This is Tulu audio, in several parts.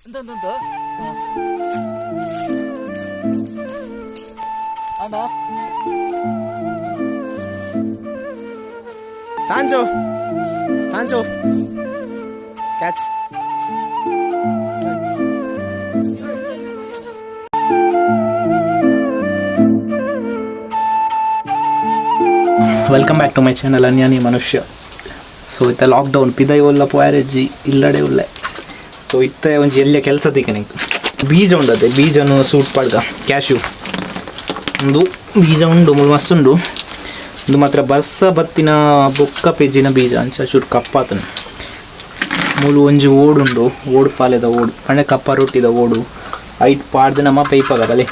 ಎಂತ ಅಣ್ಣ ತಾಂಜೋ ತಾಂಜೋ catch. Welcome back to my channel ಅನ್ಯಾನಿ ಮನುಷ್ಯ. ಸೊ ಇತ್ತ ಲಾಕ್ಡೌನ್ ಪಿದೈ ಉಲ್ಲ ಪೋಯಾರೆಜ್ಜಿ ಇಲ್ಲಡೆ ಉಲ್ಲೆ. ಸೊ ಇತ್ತ ಒಂಜಿ ಎಲ್ಲ ಕೆಲಸ ತಿಕ್ಕನಿಂಕ್ ಬೀಜ ಉಂಡತೆ ಬೀಜನು ಸೂಟ್ ಪಾಡ್ಗ ಕ್ಯಾಶ್ಯೂ ಒಂದು ಬೀಜ ಉಂಡು ಮುಳು ಮಸ್ತ್ ಉಂಡು. ಒಂದು ಮಾತ್ರ ಬರ್ಸ ಬತ್ತಿನ ಬೊಕ್ಕ ಪೆಜ್ಜಿನ ಬೀಜ ಅಂಚ ಚೂರು ಕಪ್ಪಾತನು. ಮೂಲು ಒಂಜಿ ಓಡುಂಡು, ಓಡು ಪಾಲೆದ ಓಡು ಪಂಡ ಕಪ್ಪ ರೊಟ್ಟಿದ ಓಡು ಐಟ್ ಪಾಡ್ದು ನಮ್ಮ ಪೈಪಾಗ ಬಲೆ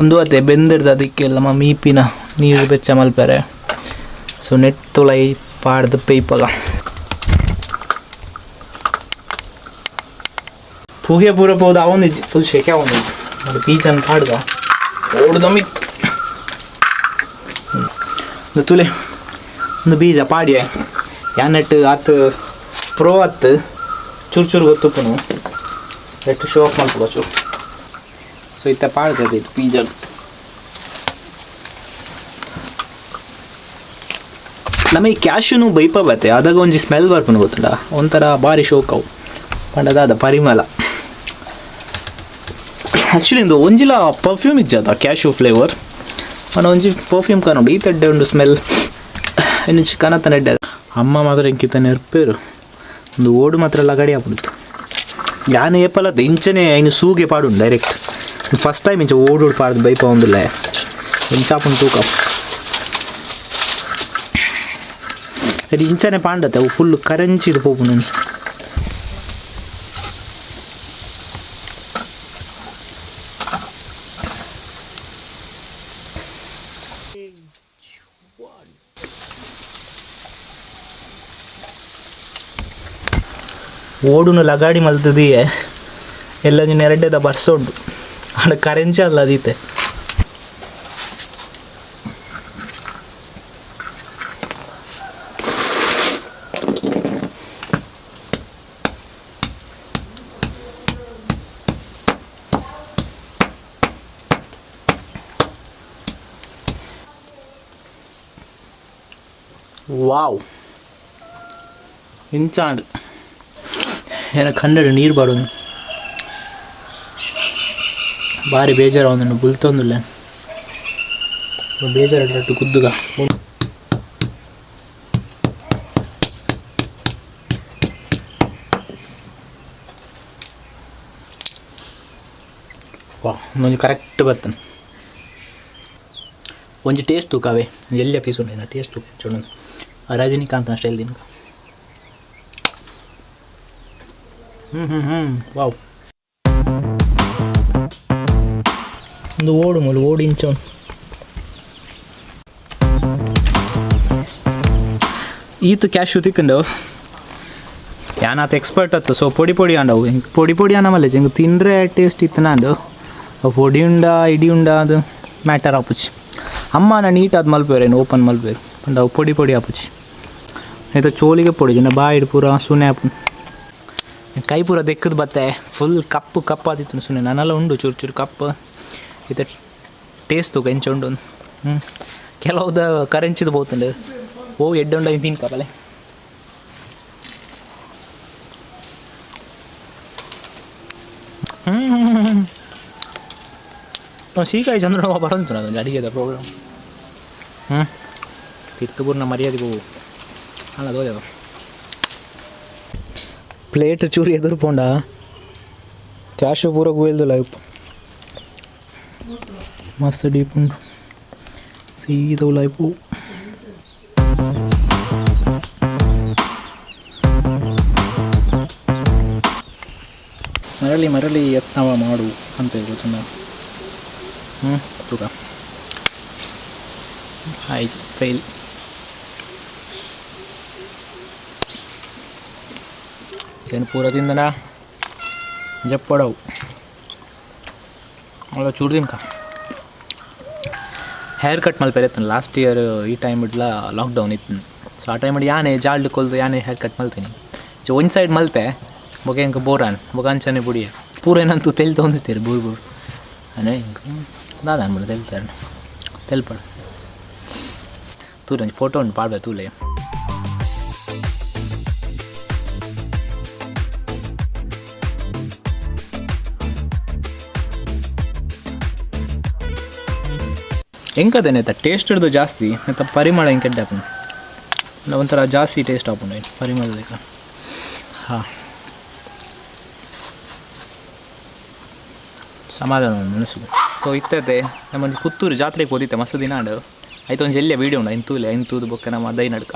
ಒಂದು ಅತ್ತೆ ಬೆಂದಿರ್ದ ಅದಕ್ಕೆಲ್ಲ ನಮ್ಮ ಮೀಪಿನ ನೀರು ಬೆಚ್ಚ ಮಲ್ಪೆರೆ. ಸೊ ನೆಟ್ ತುಳೈ ಪಾಡ್ದು ಪೈಪಾಗ ಪೂಗೆ ಪೂರ ಪೋದು ಅವೊಂದಿಜ್ಜಿ ಫುಲ್ ಶೆಕೆ ಅವೊಂದಿಜ್ಜಿ ಅದು ಬೀಜನ್ ಪಾಡ್ದ ಓಡುದ ಮಿತ್ ಒಂದು ತುಲೆ ಒಂದು ಬೀಜ ಪಾಡಿಯ ಯಾನೆಟ್ ಆತ್ ಪ್ರೋ ಅತ್ ಚೂರು ಚೂರು ಗೊತ್ತುಪ್ಪುನು ನೆಟ್ ಶೋ ಆಫ್ ಮಲ್ಪುಗ ಚೂರು. ಸೊ ಇತ್ತ ಪಾಡ್ದದೆ ಇದು ಬೀಜ. ನಮಗೆ ಕ್ಯಾಶುನು ಬೈಪ ಬತ್ತೆ ಅದಾಗ ಒಂಜಿ ಸ್ಮೆಲ್ ಬರ್ಪುನು ಗೊತ್ತುಂಡ ಒಂಥರ ಬಾರಿ ಶೋಕ್ ಅವು ಪಂಡದಾದ ಪರಿಮಳ. ಆ್ಯಕ್ಚುಲಿ ಇಂದು ಒಂಜಿಲ ಪರ್ಫ್ಯೂಮ್ ಇಜ್ಜದ ಕ್ಯಾಶ್ಯೂ ಫ್ಲೇವರ್ ಪಂಡ ಒಂಜಿ ಪರ್ಫ್ಯೂಮ್ ಕಾನುಂಡು ಈ ತಡ್ಡೆ ಉಂಡು ಸ್ಮೆಲ್ ಇನ್ನು ಚಿಕನ್ ಎಡ್ಡೆ. ಅಮ್ಮ ಮಾತ್ರ ಇಂಕಿತ ನೆರ್ಪೇರು ಒಂದು ಓಡು ಮಾತ್ರ ಲಗಡಿ ಆಪುಂಡು. ಯಾನ್ ಏಪಲತ್ತ ಇಂಚನೆ ಐನು ಸೂಗೆ ಪಾಡುಂಡು ಡೈರೆಕ್ಟ್ ಫಸ್ಟ್ ಟೈಮ್ ಇಂಚ ಓಡೋಡು ಪಾಡ್ದು ಬೈಪ ಒಂದುಲ್ಲ ಇಂಚಾಪುಂಡು ತೂಕ ಅದು ಇಂಚನೆ ಪಾಂಡತ್ತೆ ಅವು ಫುಲ್ ಕರಂಚಿದು ಪೋಪುಂಡು. ಓಡುನು ಲಗಾಡಿ ಮಲ್ತದಿಯೇ ಎಲ್ಲ ನೆರಡೆದ ಬರ್ಸ ಉಂಟು ಆಂಡ ಕರೆಂಚಿ ಅಲ್ಲ ಅದೀತೆ. ವಾವ್ ಇಂಚಾಂಡ್ ಏನ ಕನ್ನಡ ನೀರು ಬಾಡೋದು ಬಾರಿ ಬೇಜಾರು ಒಂದನ್ನು ಬುಲ್ತೊಂದುಲ್ಲ ಬೇಜಾರು ಗುದ್ದುಗ. ವಾ ಒಂಜಿ ಕರೆಕ್ಟ್ ಬರ್ತನೆ ಒಂಜಿ ಟೇಸ್ಟ್ ತೂಕವೇ ಎಲ್ಲ ಪೀಸ್ ಉಂಟು ಟೇಸ್ಟ್ ತೂಕ ಚೂಡು ರಜನಿಕಾಂತ್ ಸ್ಟೈಲ್ ದಿನಕ. ಹ್ಞೂ ಹ್ಞೂ ಹ್ಞೂ ವಾವ್ ಒಂದು ಓಡು ಮೂಲು ಓಡು ಇಂಚ ಈತ ಕ್ಯಾಶು ತಿಕ್ಕಂಡು ಯಾನಾತ ಎಕ್ಸ್ಪರ್ಟ್ ಅತ್ತು. ಸೊ ಪೊಡಿ ಪೊಡಿ ಅಂಡವು ಹಿಂಗೆ ಪೊಡಿ ಪೊಡಿ ಅನ್ನ ಮಲ್ಲೆ ಹಿಂಗೆ ತಿಂದರೆ ಟೇಸ್ಟ್ ಇತ್ತು ಅವು ಪೊಡಿ ಉಂಡ ಇಡಿ ಉಂಡ ಅದು ಮ್ಯಾಟರ್ ಆಪುಚಿ. ಅಮ್ಮ ನಾನು ನೀಟ್ ಅದು ಮಲ್ಪೇರು ಏನು ಓಪನ್ ಮಲ್ಪೇರು ಪಂಡ ಅವು ಪೊಡಿ ಪೊಡಿ ಆಪುಚಿ. ಆಯ್ತಾ ಚೋಲಿಗೆ ಪೊಡಿ ಜನ ಬಾಯಿಡ್ ಪೂರ ಸುನೆ ಆಪು ಕೈ ಪೂರ ದೆಕ್ಕದ ಬತ್ತೆ ಫುಲ್ ಕಪ್ಪು ಕಪ್ಪಾದಿತ್ತು ಸುನೆ ನಾನೆಲ್ಲ ಉಂಡು ಚೂರು ಚೂರು ಕಪ್ಪು ಇದು ಟೇಸ್ಟ್ ತೂಕ ಎಂಚ ಉಂಡು. ಹ್ಞೂ ಕೆಲವುದ ಕರೆಂಚಿದ ಪೋತುಂಡು ಓ ಎಡ್ಡೆ ಉಂಡು ತಿನ್ಕಬಲೆ. ಹ್ಞೂ ಸೀಕಾಯಿ ಚಂದ್ರ ಬರಂತು ಅದೊಂದು ಅಡಿಗೆದ ಪ್ರೋಗ್ರಾಮ್. ಹ್ಞೂ ತಿರ್ತುಪೂರ್ಣ ಮರ್ಯಾದೆ ಹೋಗು ಅಲ್ಲ ದೋಜ ಪ್ಲೇಟ್ ಚೂರು ಎದುರು ಪೋಂಡ ಕ್ಯಾಶು ಪೂರ ಗುವೆಲ್ದು ಲೈಫ್ ಮಸ್ತ್ ಡೀಪ್ ಉಂಟು ಸೀದವು ಲೈಫು. ಮರಳಿ ಮರಳಿ ಯತ್ನವ ಮಾಡು ಅಂತ ಗೊತ್ತುಂಡ. ಹ್ಞೂ ತೂಕ ಆಯ್ತು ಫೈಲ್. ಏನು ಪೂರ ತಿಂದನ ಜಪ್ಪಡವು ಅಲ್ಲ ಚೂರು ತಿನ್ಕ. ಹೇರ್ ಕಟ್ ಮಲ್ಪೆರೆ ಇತ್ತು ಲಾಸ್ಟ್ ಇಯರ್ ಈ ಟೈಮ್ ಇಡ್ಲ ಲಾಕ್ಡೌನ್ ಇತ್ತು. ಸೊ ಆ ಟೈಮ್ ಯಾನೆ ಜಾಲ್ಡ್ ಕೊಲ್ದು ಯಾನೆ ಹೇರ್ ಕಟ್ ಮಲ್ತೀನಿ. ಸೊ ಒಂದು ಸೈಡ್ ಮಲ್ತೆ ಬೊಕ ಎಂಕ್ ಬೋರಾನ್ ಬೊಕ ಅಂಚನೆ ಬುಡಿಯೆ ಪೂರ ಏನಂತೂ ತೆಲ್ ತೊಂದಿತ್ತೀರಿ ಬೂರು ಬೂರು ಅನೇ ಎಂಕ್ ದಾದ ಅನ್ಬಿಡು ತೆಲ್ತಾರೆ ತೆಲ್ಪಡು ತೂರೆ ಒಂಜಿ ಫೋಟೋ ಉಂಟು ಪಾಡ್ವೆ ತೂಲೆ. ಎಂಕದೇನೆ ಟೇಸ್ಟ್ ಹಿಡ್ದು ಜಾಸ್ತಿ ಮತ್ತು ಪರಿಮಳ ಎಂಕ್ ಎಡ್ಡೆ ಆಪುಂಡು, ಒಂಥರ ಜಾಸ್ತಿ ಟೇಸ್ಟ್ ಆಪುಂಡು ಪರಿಮಳ. ಹಾಂ ಸಮಾಧಾನ ಮನಸ್ಸುಗು. ಸೊ ಇತ್ತತೆ ನಮ್ಮ ಪುತ್ತೂರು ಜಾತ್ರೆಗೆ ಹೋದಿತ್ತೆ ಮಸ್ತ್ ದಿನ ಆಂಡ್ ಆಯ್ತು ಒಂಜಿ ಎಲ್ಲಿಯ ವೀಡಿಯೋ ಉಂಡು ಐನ್ ತೂಲೆ ಐನ್ ತೂದು ಬೊಕ್ಕ ನಮ್ಮ ದೈ ನಡ್ಕ.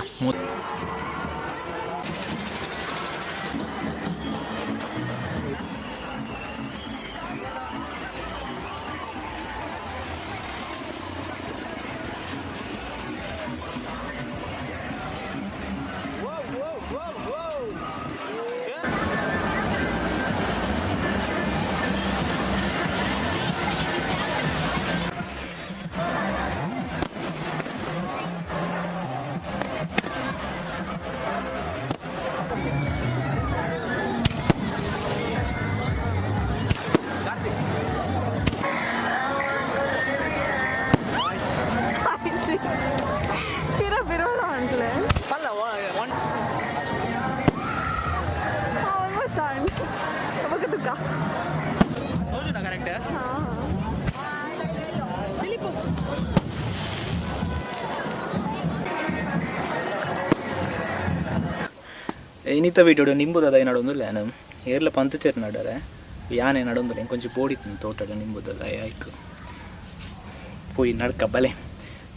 ಇನ್ನಿತ ವೀಡಿಯೋ ನಿಂಬುದದ ನಡೊಂದುಲ್ಲ ಯಾನು ಏರ್ಲ ಪಂತಚೇರ್ ನಡರೆ ಯಾನೆ ನಡೊಂದುಲ್ಲ ಕೊಂಚ ಬೋಡಿತ್ತು ತೋಟದ ನಿಂಬುದದ ಐಕ್ ಪೋಯಿ ನಡ್ಕ ಬಲೆ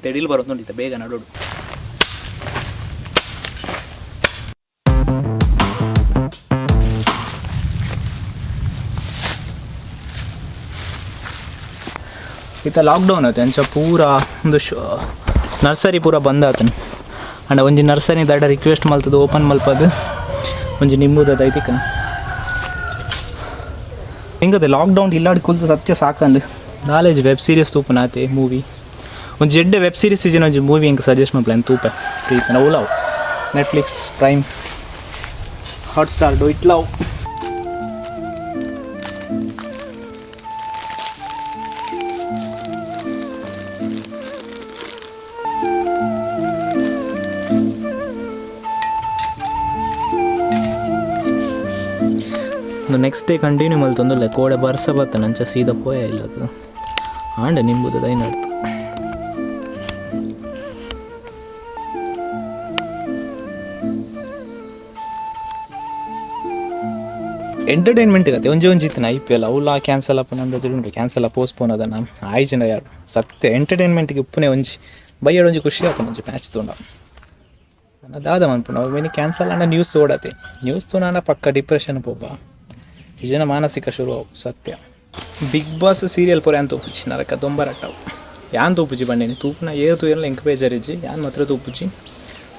ತೆಡಿಲ್ ಬರೋದು ಬೇಗ ನಡೋಡು. ಇತ್ತ ಲಾಕ್ಡೌನ್ ಆಯ್ತು ಅಂಚ ಪೂರ ಒಂದು ನರ್ಸರಿ ಪೂರ ಬಂದ್ ಆತನು. ಅಂಡ ಒಂಜಿ ನರ್ಸರಿ ದಾಡ ರಿಕ್ವೆಸ್ಟ್ ಮಲ್ತದು ಓಪನ್ ಮಲ್ಪದು ಒಂಜಿ ನಿಂಬುದದ ಐತಿಕ ಹಿಂಗದೆ ಲಾಕ್ಡೌನ್ ಇಲ್ಲಾಡಿ ಕುಲ್ತು ಸತ್ಯ ಸಾಕಂಡು knowledge web series ತೂಪನಾತೆ movie ಒಂಜಿ ಎಡ್ಡೆ ವೆಬ್ ಸೀರೀಸ್ ಇಜಿನ ಒಂಜಿ ಮೂವಿ ಎಂಕ್ ಸಜೆಸ್ಟ್ ಮಲ್ಪಲೆ ತೂಪೆ ಪ್ರೀತನ ಓಲಾವ್ Netflix prime Hotstar do it love. Next day continue ಮಲ್ತೊಂದುಲ್ಲೆ ಕೋಡೆ ಬರ್ಸ ಬತ್ತನ ಅಂಚ ಸೀದಾ ಪೋಯ ಇಲ್ಲದು ಆಂಡ ನಿಂಬುದು ದೈನಡ್ತು. ಎಂಟರ್ಟೈನ್ಮೆಂಟ್ ಇರತ್ತೆ ಒಂಜಿ ಒಂಜಿ ಇತ್ತಿನ I P L Avala cancel ಅಪ್ಪ ನಂದು ಉಂಟು ಕ್ಯಾನ್ಸಲ್ ಪೋಸ್ಟ್ಪೋನ್ ಅದನ್ನ ಆಯ್ಜಿನ ಯಾರು ಸತ್ಯ ಎಂಟರ್ಟೈನ್ಮೆಂಟ್ಗೆ ಉಪ್ಪುನೆ ಒಂಜಿ ಬೈಯಡ್ ಒಂಜಿ ಖುಷಿ ಆಪುಂಡು ಒಂಜಿ ಮ್ಯಾಚ್ ತೂಂಡ ದಾದ ಮನ್ಪುಂಡು ಅವು ಮಿನಿ ಕ್ಯಾನ್ಸಲ್ ಆಂಡ ನ್ಯೂಸ್ ಓಡತೆ ನ್ಯೂಸ್ ತೂನಾನ ಪಕ್ಕ ಡಿಪ್ರೆಷನ್ ಪೋಪ ನಿಜನ ಮಾನಸಿಕ ಶುರು ಅವು ಸತ್ಯ. Big boss serial ಪೂರ ಯಾನ್ ತೂಪುಜಿ ನರಕ ದೊಂಬರಟ್ಟವು ಯಾನ್ ತೂಪುಜಿ ಬಂಡೇನಿ ತೂಪುನ ಏರು ತೂಯಲ್ಲ ಎಂಕ್ ಬೇಜಾರಿಜ್ಜಿ ಯಾನ್ ಮಾತ್ರ ತೂಪುಜಿ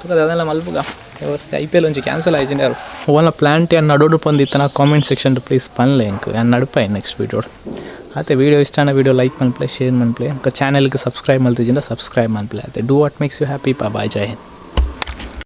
ತೂಕ ಅದೆಲ್ಲ ಮಲ್ಪುಗ ವ್ಯವಸ್ಥೆ. I P L ಒಂಜಿ ಕ್ಯಾನ್ಸಲ್ ಆಯ್ಜಿಂಡ ಯಾರು ಓನ ಪ್ಲಾಂಟ್ ಯಾನ್ ನಡೋಡು ಪಂದಿತ್ತನ comment section please ಪನ್ಲೆ ಎಂಕ್ ಯಾನ್ ನಡುಪಾಯಿ ನೆಕ್ಸ್ಟ್ ವೀಡಿಯೋ. ಆತೆ ವೀಡಿಯೋ ಇಷ್ಟಾನ ವೀಡಿಯೋ ಲೈಕ್ ಮನ್ಪ್ಲೆ ಶೇರ್ ಮನ್ಪ್ಲೆ ಚಾನೆಲ್ಗೆ ಸಬ್ಸ್ಕ್ರೈಬ್ ಮಲ್ತಿಜಿಂದ ಸಬ್ಸ್ಕ್ರೈಬ್ ಮನ್ಪ್ಲೆ ಆತೆ. Do what makes you happy. ಪಾ ಬಾಯ್, ಜೈ ಹಿಂದ್.